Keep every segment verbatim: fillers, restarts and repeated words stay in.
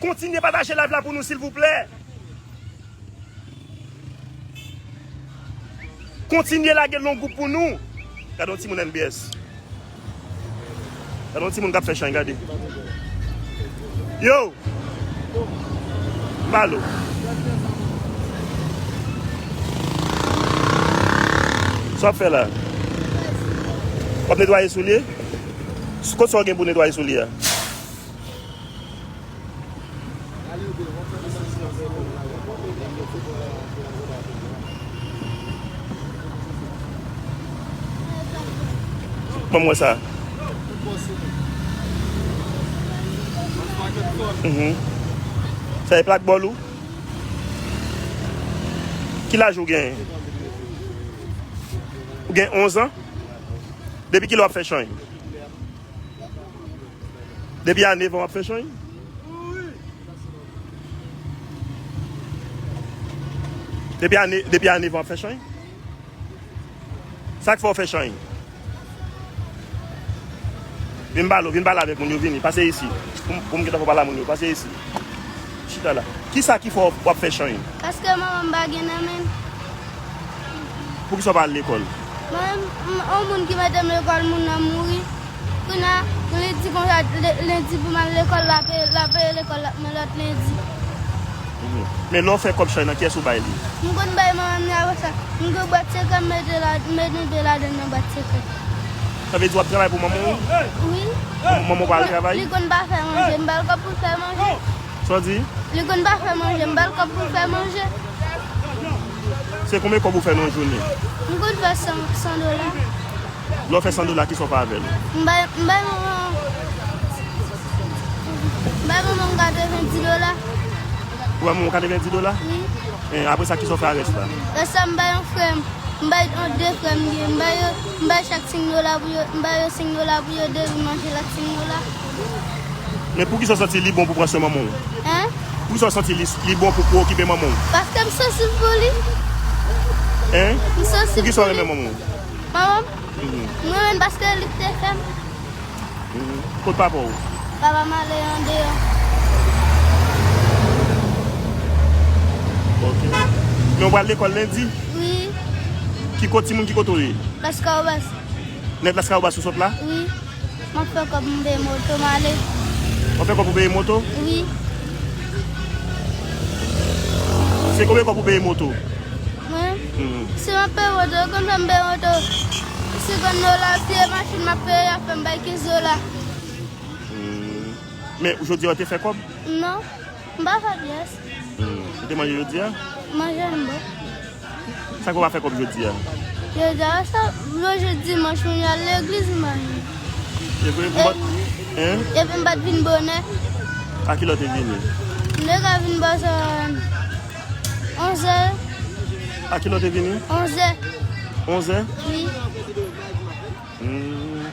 Kontinye pataje live la pou nou, silvouplè. Kontinye lage l nan gwoup pou nou. Gade yon timoun N B S. Gade yon timoun k ap fè chay, gade. Yo! Malo. Sa w ap fè la? W ap netwaye soulye? Kot sa w gen pou netwaye soulye a? Ban m wè sa. Mhm. Sa e plak bòl ou? Ki laj ou genyen? Ou gen onz an? Depi kilè w ap fè chay? Depi a nèf an w ap fè chay? Depi a ne-, depi a nèf an w ap fè chay? Sa k fè w fè chay? Vin pale, vin pale avèk moun yo, vini, pase isi. Pou m, pou m gentan fè w pale a moun yo, pase isi. Chita la. Kisa ki fè w ap fè chay? Paske manman m pa gen nan men l. Poukisa w pa al lekòl? Mwen, m, yon moun ki mete m lekòl, moun nan mouri. Kounye a, li di konsa, le-, lendi pou m al lekòl, l ap, l ap peye lekòl la, men lòt lendi. Mhm. Men lè w fè kòb chay nan, kiyès ou bay li? M konn bay manman m li, apre sa, m gen bwat sekrè, m mete la, m mete ladan nan bwat sekrè. Sa vle di w ap travay pou manman w? Wi. Manman w pa al travay? Li konn pa fè manje, m ba l kòb pou l fè manje. Sa w di? Li konn pa fè manje, m ba l kòb pou l fè manje. Se konbyen kòb ou fè nan yon jounen? M konn fè san, san dola. Lè w fè san dola, kisa w fè avè l? M bay, m bay manman, m bay manman m katrevendi dola. Ou bay manman w katrevendi dola? Wi. E, apre sa, kisa w fè a rès la? Rès la, m bay yon frè m. M bay yon de frè m gen. M bay yo, m bay chak senk dola pou yo, m bay yo senk dola pou yo devir manje lòt senk dola. Men poukisa w santi li bon pou pran swen manman w? Hein? Poukisa w santi li, li bon pou, pou okipe manman w? Paske m sansib pou li. Hein? M sansib pou li. Poukisa w renmen manman w? Manman m? Mhm. M renmen l paske li te fè m. Mhm. Kot papa w? Papa m ale andeyò. Ok. Men w pral lekòl lendi? Wi. Ki kot, timoun, ki kote w ye? Las Cahobas. Nèt Las Cahobas ou sot la? Wi. M ap fè kòb m peye moto m ale. W ap fè kòb pou peye moto? Wi. Se konbyen kòb pou peye moto? Mwen? Mhm. Si m ap peye moto, konn fè m peye moto senkant dola, si e machin m ap peye, y ap fè m bay kenz dola. Hmm. Men jodi a w te fè kòb? Non, m pa fè pyès. Hmm. Ou te manje jodi a? Manje m bon. Sa k fè w pa fè kòb jodi a? Jodi a, sa, lè jodi dimanch, moun yo al legliz, m pa vin. E vre, m pat, hein? Epi m pa t vin bonè. A kilè w te vini? M te ka vin bò sa onzè. A kilè w te vini? Onzè. Onzè? Wi. Hmm.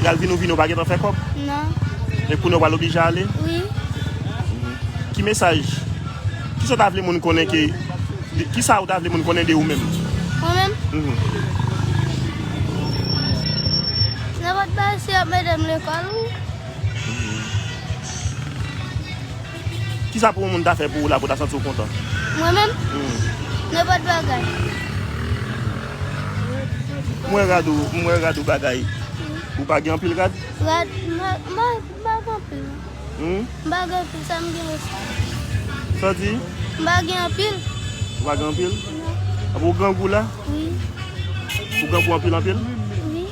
Pral vin ou vini, ou pa gentan fè kòb? Non. E kounye a w pral oblije ale? Wi. Hmm. Ki mesaj? Kisa w ta vle moun konnen ke, kisa w ta vle moun konnen de ou menm? Mwen menm? Mhm. Nenpòt bagay, si y ap mete m lekòl, wi. Kisa pou yon moun ta fè pou ou la pou w ta santi w kontan? Mwen menm? Hmm. Nenpòt bagay. M wè rad ou, m wè rad ou bagay. Ou pa gen anpil rad? Rad, m pa, m pa, m pa gen anpil. Hmm? M pa gen anpil, sa m gen yo sa. Sa w di? M pa gen anpil. Ou pa gen anpil? Non. Apo ou grangou la? Wi. Ou grangou anpil, anpil? Wi.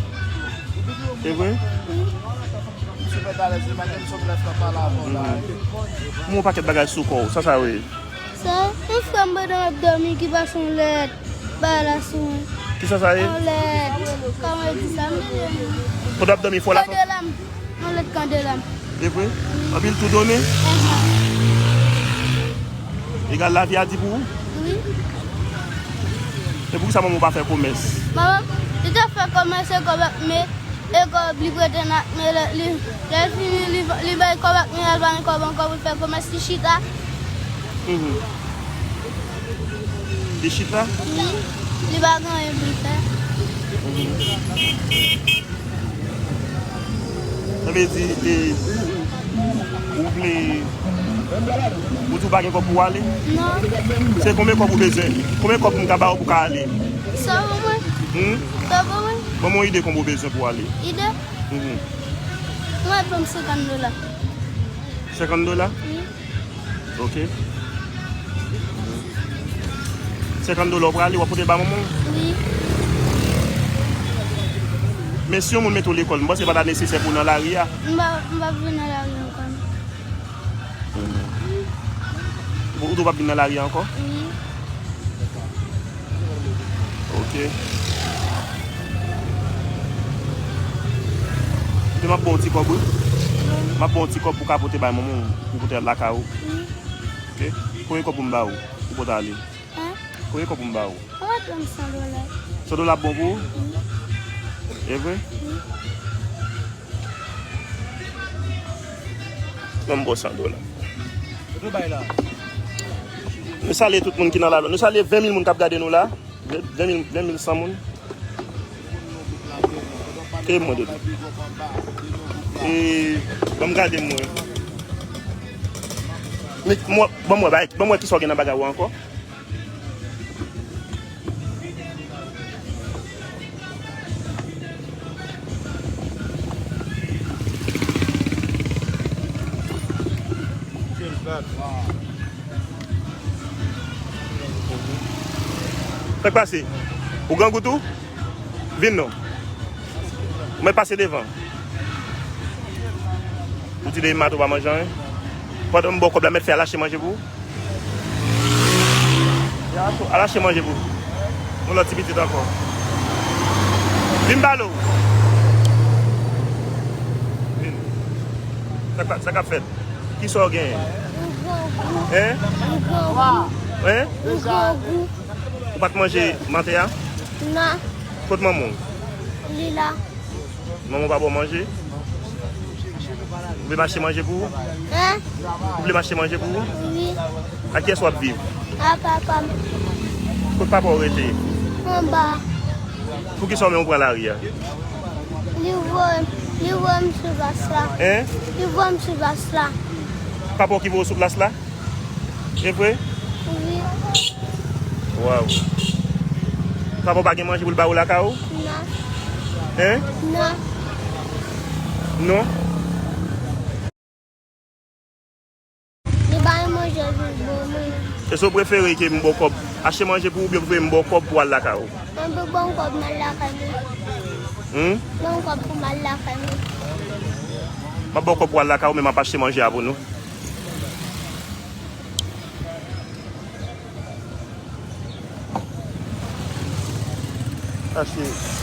Se vre? Wi. M sou pèt alèz, li pa gen sou lèf la pale avè w la. Mhm. M wè yon pakèt bagay sou kò w, sa sa ye? Sa, yon frè m pandan m ap dòmi ki pase yon lèt, bay la sou mwen. Kisa sa ye? Yon lèt, kòman yo di sa? M bliye non. Pandan w ap dòmi, fò la. Kandelam. Yon lèt kandelam. E vre? Anpil tou donnen? Enhen. Egal lavi a di pou ou? Wi. E poukisa manman w pa fè komès? Manman m, li te fè komès e kòb ak men, e kòb li prete n ak men, lè, li, lè l fini, li, li bay kòb ak men, l pa gen kòb ankò pou l fè komès, li chita. Mhm. Li chita? Wi. Li pa gen anyen pou l fè. Mhm. Sa vle di, e, Ou vle, ou di w pa gen kòb pou w ale? Non. Se konbyen kòb ou bezwen? Konbyen kòb m ka ba w pou w ka ale? Sa pou mwen? Hmm? Sa pou mwen? Ban mwen yon ide konbyen w bezwen pou w ale. Ide? Mhm. Mwen, ban m senkant dola. Senkant dola? Wi. Ok. Senkant dola w prale, w ap pote ba manman w? Wi. Men si yon moun mete w lekòl, m panse pa ta nesesè pou w nan lari a. M pa, m pa vle nan lari ankò. Ou, ou tou p ap vin nan lari a ankò? Wi. Ok. Men m ap ba w ti kòb, wi. M ap ba w ti kòb pou w ka pote bay manman w, pou pote al lakay ou. Wi. Ok. Konbyen kòb pou m ba w, pou pote ale? Hein? Konbyen kòb pou m ba w? Ou pa ban m san dola? San dola bon pou ou? Wi. E vre? Wi. Ban m ba w san dola. Nou salye tout moun ki nan lalwa. Nou salye ven mil moun k ap gade nou la. Ven mil, ven mil san moun. Ke mwen de. E, ban m gade mwen. Men, mwen, ban m wè, bay, ban m wè kisa w gen nan bagay ou ankò. Sa k pase? Ou grangou tou? Vin non. Ou mèt pase devan. Ou di demen maten ou pa manje anyen. Pandan m ba w kòb la, mèt fè al achte manje pou ou. Al achte manje pou ou. Yon lòt ti pitit ankò. Vin balo. Vin. Sa k ap, sa k ap fèt? Kisa w genyen? M grangou. Hein? M grangou. Hein? M grangou. Ou pa t manje maten an? Non. Kot manman w? Li la. Manman w pa ba w manje? Ou vle m achte manje pou ou? Hein? Ou vle m achte manje pou ou? Wi. Ak kiyès w ap viv? Ak papa m. Kot papa w rete? Anba. Poukisa w menm ou pran lari a? Li voye, li voye m sou plas la. Hein? Li voye m sou plas la. Papa w ki voye w sou plas la? E vre? Wi. Waw. Papa w pa gen manje pou l ba ou lakay ou? Non. Hein? Non. Non? Li pa gen manje pou l ban mwen. Èske w prefere ke m ba w kòb achte manje pou ou oubyen w prefere m ba w kòb pou w al lakay ou? Mwen pou ban m kòb m al lakay mwen. Hmm? Ban m kòb pou m al lakay mwen. M ap ba w kòb pou w al lakay ou, men m ap achte manje a pou nou. Achte